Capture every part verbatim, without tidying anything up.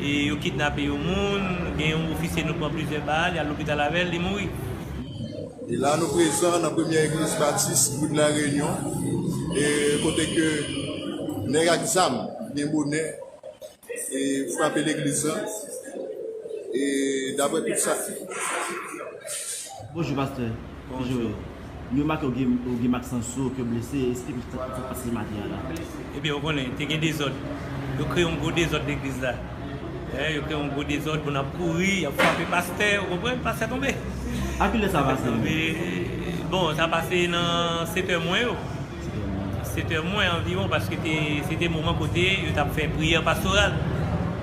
E yo kidnape yon moun, gen yon ofisye nou pran plizyè bal, y al lopital avè l, li mouri. E la nou prezan nan premyè egliz batis, Wout La Reyinyon, e kote ke nèg ak zam, byen bonè, e frape legliz la. E daprè tout sa. Bonjou, pastè. Bonjou. Bonjou. Nou remake w gen, w gen Maxence sou w ke w blese. Esplike nou sa k pase maten an la. Ebyen, ou konnen, te gen dezòd. Yo kreye yon gwo dezòd legliz la. Wi, yo kreye yon gwo dezòd, moun ap kouri, y ap frape pastè, ou konprann, pastè tonbe. A ki lè sa pase? Tonbe. Bon, sa pase nan sèt è mwen yo. Sèt è mwen anviwon, paske te, se te moman kote yo t ap fè priyè pastoral.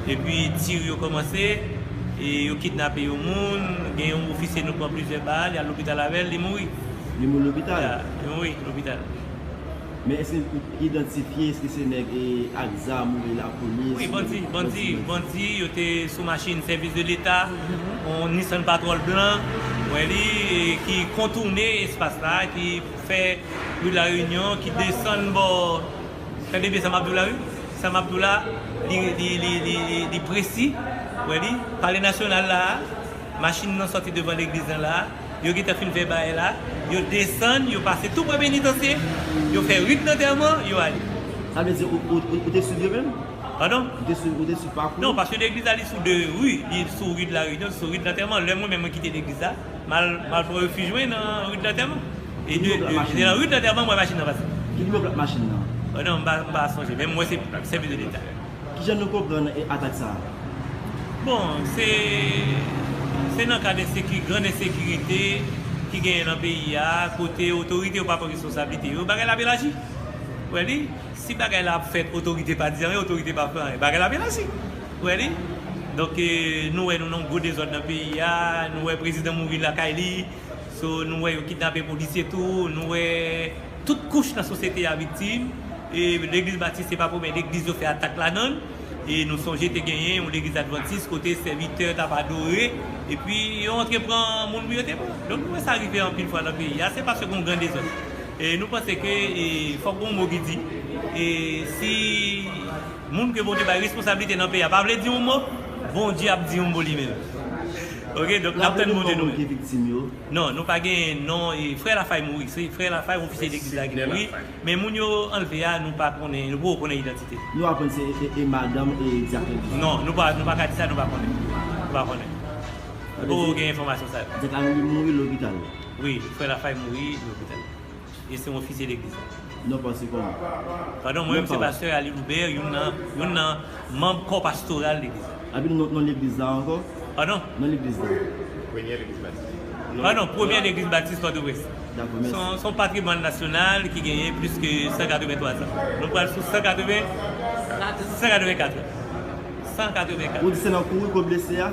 Epi tir yo kòmanse, e yo kidnape yon moun, gen yon ofisye nou pran plizyè bal, y al lopital avè l, li mouri. Li mouri lopital? Ya, li mouri lopital. Men èske ou idantifye, èske se nèg, e, ak zam oubyen lapolis? Wi, bandi, bandi, bandi, yo te sou machin sèvis de leta, yon Nissan Patrol blan, wè li, e, ki kontounen espas la, ki fè Ri Lareyinyon, ki desann bò, tande byen sa m ap di w la, wi. Sa m ap di w la, li, li, li, li, li, li presi, wè li, Palè Nasyonal la, machin nan sòti devan legliz lan la, yo gentan fin fè bagay la, yo desann, yo pase tou pre penitansye, yo fè rit lantèman, yo ale. Sa vle di ou, ou, ou, ou te swiv yo menm? Padon? Ou te swiv, ou te swiv pakou? Non, paske legliz la, li sou de ri, li sou ri de la Reyinyon, sou ri de lantèman. Lè mwen menm mwen kite legliz la, m al, m al pran refij mwen nan ri de lantèman. E de, de, de nan ri de lantèman, mwen machin nan pase. Ki nimewo plak machin nan? Oh non, m pa, m pa sonje, men mwen se sèvis de leta. Kijan nou konprann, e, atak sa a? Bon, se, se nan kad enseki-, grann ensekirite ki genyen nan peyi a, kote otorite yo pa pran responsablite yo, bagay la ap elaji. Wè li, si bagay la ap fèt, otorite pa di anyen, otorite pa fè anyen, bagay la ap elaji. Wè li. Donk, e, nou wè nou nan gwo dezòd nan peyi a, nou wè prezidan mouri lakay li, so, nou wè yo kidnape polisye tou, nou wè tout kouch nan sosyete a viktim. E legliz batis se pa premye legliz yo fè atak ladan l. E nou sonje te genyen yon legliz advantis kote sèvitè t ap adore, epi yo antre pran moun pou yo te pran. Donk nou wè sa rive anpil fwa nan peyi a, se paske gen yon gran dezòd. E nou panse ke, e, fòk gen yon mo ki di, e, si moun ke Bondye bay responsablite nan peyi a pa vle di yon mo, Bondye ap di yon mo li menm. Ok, donk n ap tann Bondye nou menm. Ki viktim yo? Non, nou pa gen non, e, frè Lafay mouri. Se frè Lafay, ofisye legliz la ki mouri. Men moun yo anlve a, nou pa konnen, nou poko konnen idantite. Nou aprann se, e, e madanm, e, dyakòn. Non, nou pa, nou pa ka di sa, nou pa konnen. Nou pa konnen. Nou poko gen enfòmasyon sa yo. Dyakòn li mouri lopital. Wi, frè Lafay mouri lopital. E se yon ofisye legliz la. Non pa se kòman? Padon, mwen menm se pastè Ali Loubert, youn nan, youn nan manm kò pastoral legliz la. Epi non, non legliz la ankò? Padon? Non legliz la. Premyè legliz batis. Padon, premyè legliz batis Pòtoprens. Dakò, mèsi. Se yon, se yon patrimwàn nasyonal ki genyen plis ke san katrevenntwa zan. Nou pral sou san katreven, san katrevenkat. San katrevenkat. Ou di se nan kouri ke w blese a?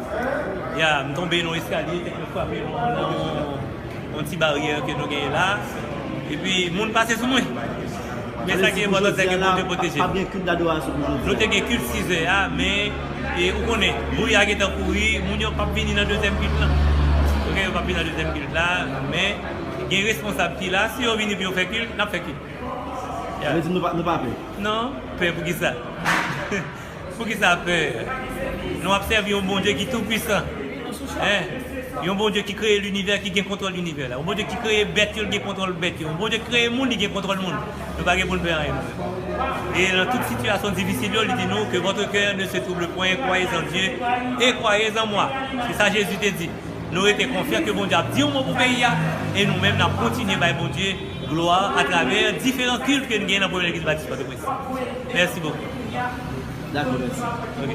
Ya, m tonbe nan eskalye, tèt mwen frape nan, nan yon, yon ti baryè ke nou genyen la. Epi, moun pase sou mwen. Men sa ki enpòtan, se ke Bondye pwoteje nou. Pa gen kilt dadorasyon pou jodi a? Nou te gen kilt sizè a, men, e, ou konnen, bri a gentan kouri, moun yo p ap vini nan dezyèm kilt lan. Ok, yo p ap vini nan dezyèm kilt la, men gen responsab ki la, si yo vini pou yo fè kilt, n ap fè kilt. Ya. Sa vle di nou pa, nou pa pè? Non, pè pou kisa? Poukisa pè? Nou ap sèvi yon Bondye ki toupwisan. Hein? Yon Bondye ki kreye linivè, ki gen kontwòl linivè la. Yon Bondye ki kreye bèt yo, li gen kontwòl bèt yo. Yon Bondye ki kreye moun, li gen kontwòl moun. Nou pa gen pou n pè anyen nou menm. E nan tout sitiyasyon difisil yo, li di nou, que votre cœur ne se trouble point, croyez en Dieu et croyez en moi. Se sa Jezi te di. Nou rete konfyan ke Bondye ap di yon mo pou peyi a, e nou menm n ap kontinye bay Bondye glwa atravè diferan kilt ke n genyen nan Premye Legliz Batis Pòtoprens. Mèsi bokou. Dakò, mèsi. Ok.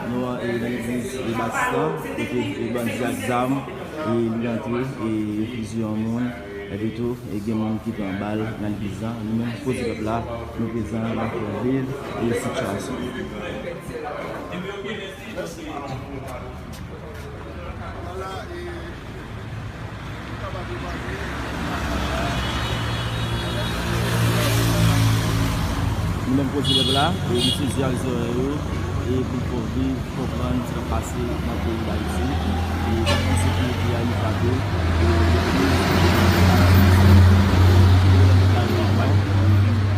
Nou, e, nan legliz, e, Batis la, kote, e, bandi ak zam, e, li rantre, e, yo fiziye yon moun, epi tou, e, gen moun ki pran bal nan legliz la. Nou menm, Koze Pèp la, nou prezan, n ap fè viv, e, sitiyasyon. Nou menm Koze Pèp la, e, nou sezi ak zòrèy yo, e, pou n fè w viv, konprann sa k ap pase nan peyi Dayiti, e, jan ensekirite a li frape, e, legliz, e,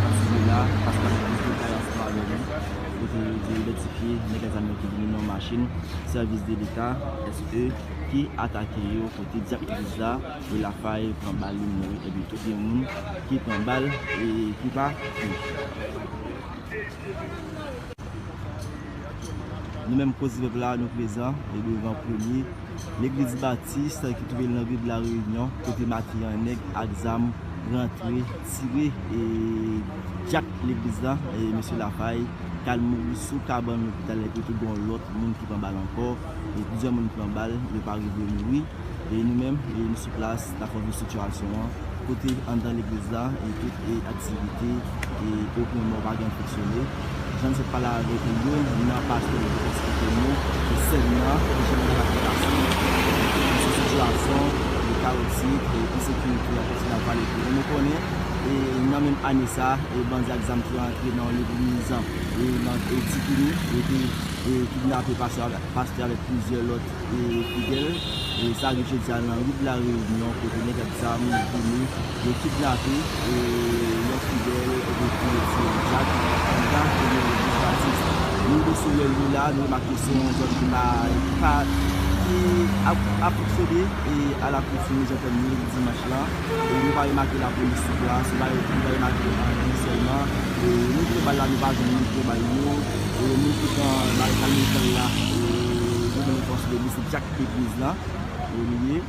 ap swiv la, paske plis detay ansanm Yo idantifye nèg ak zam yo ki vini nan yon machin sèvis de leta, S E, ki atake yo kote dyak legliz la, e Lafay pran bal, li mouri, epi tou gen moun ki pran bal e ki pa mouri. Nou menm Koz Pèp la, nou prezan e devan premye legliz batis ki twouve l nan vil La Reyinyon, kote maten an nèg ak zam rantre tire e dyak legliz la, e mesye Lafay k al mouri sou kabann lopital la, epi tou gen yon lòt moun ki pran bal ankò, e plizyè moun pran bal, yo pa rive mouri. E nou menm, e nou sou plas, n ap fè viv sitiyasyon an. Kote anndan legliz la, e tout, e aktivite, e okenn mò pa gen fonksyone. Jan m sot pale avèk youn nan pastè yo, te eksplike nou ke sèn nan, ki jan l ap pase, se sitiyasyon, e kawotik, e ensekirite a kontinye ap vale tou. E nou konnen, e nan menm ane sa, e bandi ak zam te rantre nan yon legliz, e nan, e Ti Kini, e te, e kidnape pastè, pastè avèk plizyè lòt e fidèl. E sa rive jodi a nan ri de La Reyinyon, kote nèg ak zam vini, yo kidnape, e, yon fidèl, epi yo tiye l dyak anndan premye legliz batis. Nou rive sou lè li la, nou remake se yon zòn ki pa, ki pa, ki ap, ap fonksyone, e, a la koutim, jan tèm nou, dimanch la. E nou pa remake lapolis sou plas, nou pa, nou pa remake anyen sèlman. E nou tire bal la, nou pa jwenn moun pou bay yo. E moun ki pran barikad legliz la, e nou menm nou konsidere se dyak legliz la, e li ye.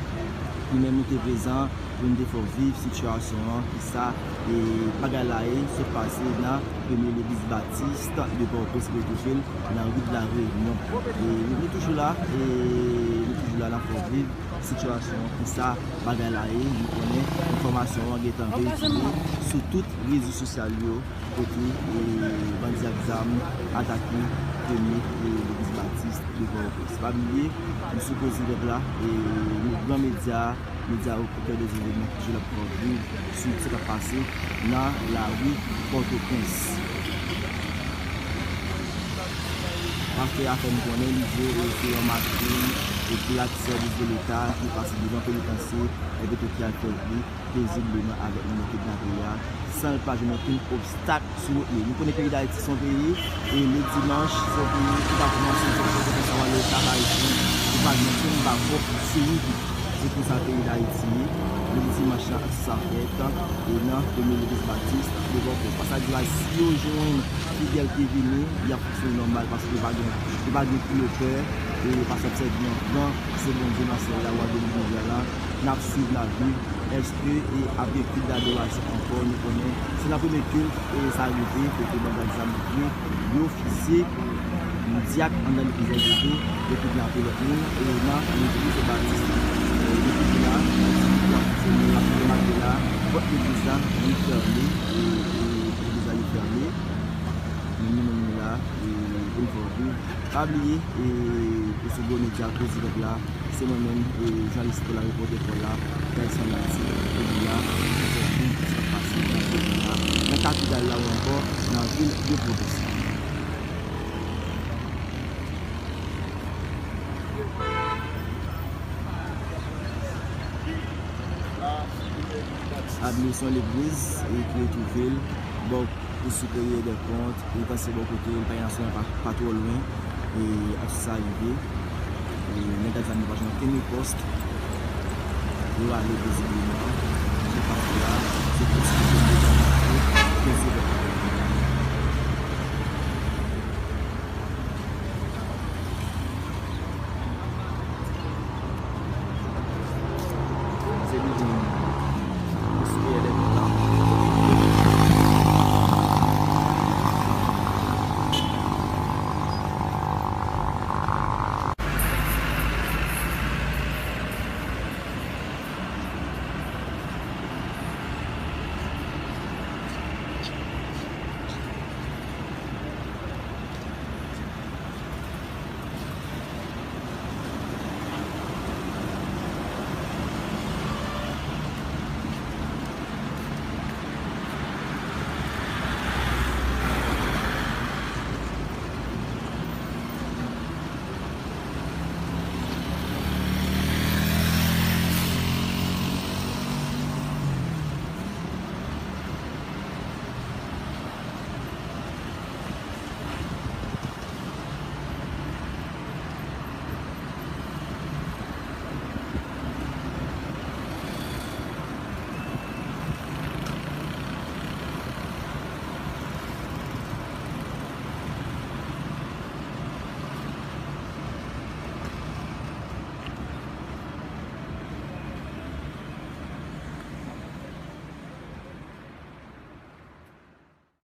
Nou menm nou te prezan pou nou te fè w viv sitiyasyon an, kisa, e, bagay la ye, sot pase nan premye legliz batis de Pòtoprens, Petyonvil, nan ri de La Reyinyon. E nou toujou la, e nou toujou la, n ap fè w viv sitiyasyon an, kisa bagay la ye. Nou konnen enfòmasyon an gentan veyikile sou tout rezo sosyal yo, kote, e, bandi ak zam atake premye, e, legliz batis de Pòtoprens. Pa bliye, nou sou Koz Pèp la, e, nou gran medya, medya au cœur des événements ki toujou la pou fè w viv sou sa k ap pase nan lari Pòtoprens. Pastè a fè n konnen li di, e, se yon machin, e, plak sèvis de leta ki pase devan penitansye, epi tou ki al fè li pezibleman avèk moun yo kidnape a, san l pa jwenn okenn obstak sou wout li. Nou konnen peyi Dayiti se yon peyi, e, le dimanch, se yon peyi ki pa kòmanse, se yon peyi ki fè sa, leta ayisyen, ki pa gen okenn bakòp sou wout li. Se konsa peyi Dayiti ye. Jodi dimanch lan, aksyon sa fèt, e nan premye legliz batis, devan pòs. Pasaje yo, si yo jwenn fidèl ki vini, y ap fonksyone nòmal, paske yo pa gen, yo pa gen pou yo pè, e yo pa sòti sèvi yon gran, se Bondye nan syèl la, Wa de linivè la. N ap swiv, n ap viv. Èske, e, ap gen kilt dadorasyon ankò? Nou konnen se nan premye kilt, e, sa rive, kote bandi ak zam yo fizye dyak anndan legliz la, epi yo kidnape lòt moun, e, nan legliz batis la. E, depi la, se nou ap remake la, pòt legliz la, li fèmen, e, e, legliz la, li fèmen. Men nou menm nou la, e, pou n fè w viv. Pa bliye, e, pou sou gwo medya Koz Pèp la, se mwen menm, e, jounalis pou la, repòtè pou la, Tyson Martine, ki la, pou fè w viv sa k pase nan peyi a, nan kapital la ou ankò nan vil de Pòtoprens. Abli se yon legliz, e, ki retwouve l bò pou sou Cour des Comptes, e, li pase bò kote l, pa gen aswè pa, pa twò lwen, e, aksyon sa rive. E, nèg ak zam yo pa jwenn okenn ripòs. Yo ale vizibleman, jan pastè a, se plis ki se